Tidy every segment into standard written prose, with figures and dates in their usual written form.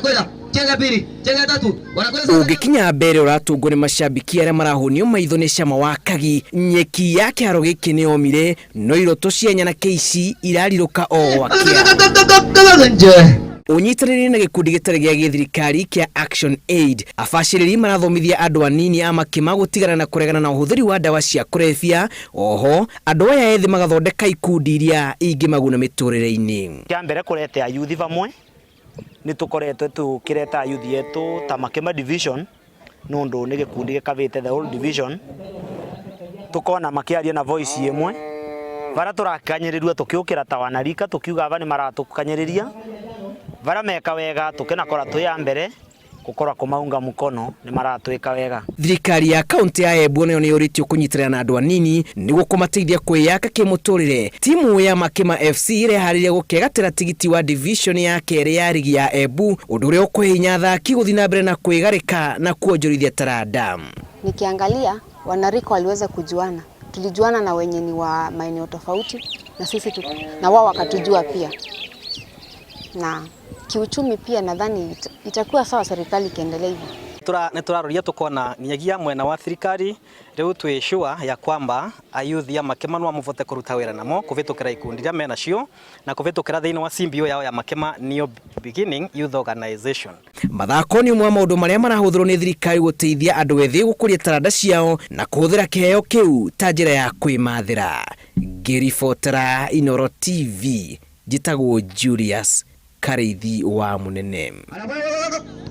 Kwenda chenga pili, chenga tatu, wanakwenda. Ũngĩkinya mbere ũratũngwo nĩ macambĩki arĩa marahũnio maitho nĩ cama wa kagi. Nyeki ya kĩharo gĩkĩ nĩ yomire, no iroto cia nyanake ici irarirũka o gwakĩa. Nje. Ũnyitanĩire na gĩkundi gĩtarĩ gĩa gĩthirikari kĩa Action Aid, abacĩrĩri marathomithia andũ anini a Makĩma gũtigana na kũregana na ũhũthĩri wa ndawa cia kũrebia. Oho andũ aya ethĩ magathondeka ikundi iria ingĩmaguna mĩtũrĩre-inĩ. Kĩa mbere kũrete ayuthi vamwe, nĩ tũkoretwo tũkĩreta ayuthi etu ta Makĩma division, nũndũ nĩ gĩkundi gĩkavĩte the whole division, tukona makĩaria na voice ĩmwe varia tũrakanyĩrĩrua tũkĩũkĩra ta wanarika, tũkiuga ava nĩ maratũkanyĩrĩria varia meka wega, tũkĩnakora twĩ ya mbere gũkorwa kũmaunga mkono nĩ maratwĩka wega. Thirikari ya kaunti ya Embu nayo nĩ yũrĩtio kũnyitĩrĩra na andũ anini nĩguo kũmateithia kwĩyaka kĩmũtũrĩre. Timu ya Makĩma FC ĩreharĩria gũkegatĩra tigiti wa division ya kerĩ ya rigi ya Embu, ũndũ ũrĩa ũkũhe hinya athaki gũthiĩ na mbere na kwĩgarĩka na kuonjorithia taranda. Nikiangalia wanarika waliweza kujuana, tulijuana na wenye ni wa maeneo tofauti na sisi na wao wakatujua pia, na kiuchumi pia nadhani itakuwa sawa serikali ikiendelea hivyo. Nĩ tũraroria tukona nginyagia mwena wa thirikari rĩu twĩ sure ya kwamba ayuthi ya Makĩma no mũvote kũruta wĩra namo kũvĩtũkĩra ikundi iria menacio na kũvĩtũkĩra thĩinĩ wa CBO yao ya Makĩma New Beginning Youth Organization. Mathako nĩ ũmwe wa maũndũ marĩa marahũthĩrwo nĩ thirikari gũteithia andũ ethĩ gũkũria taranda ciao na kũhũthĩra kĩheo kĩu ta njĩra ya kwĩmathĩra. Ngĩribotera Inoro TV, njĩtagwo Julius Karĩithi wa Mũnene.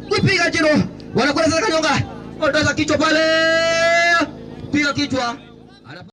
Kupiga jino, wanakwenda sasa Kanyonga, ondoza kichwa pale, piga kichwa.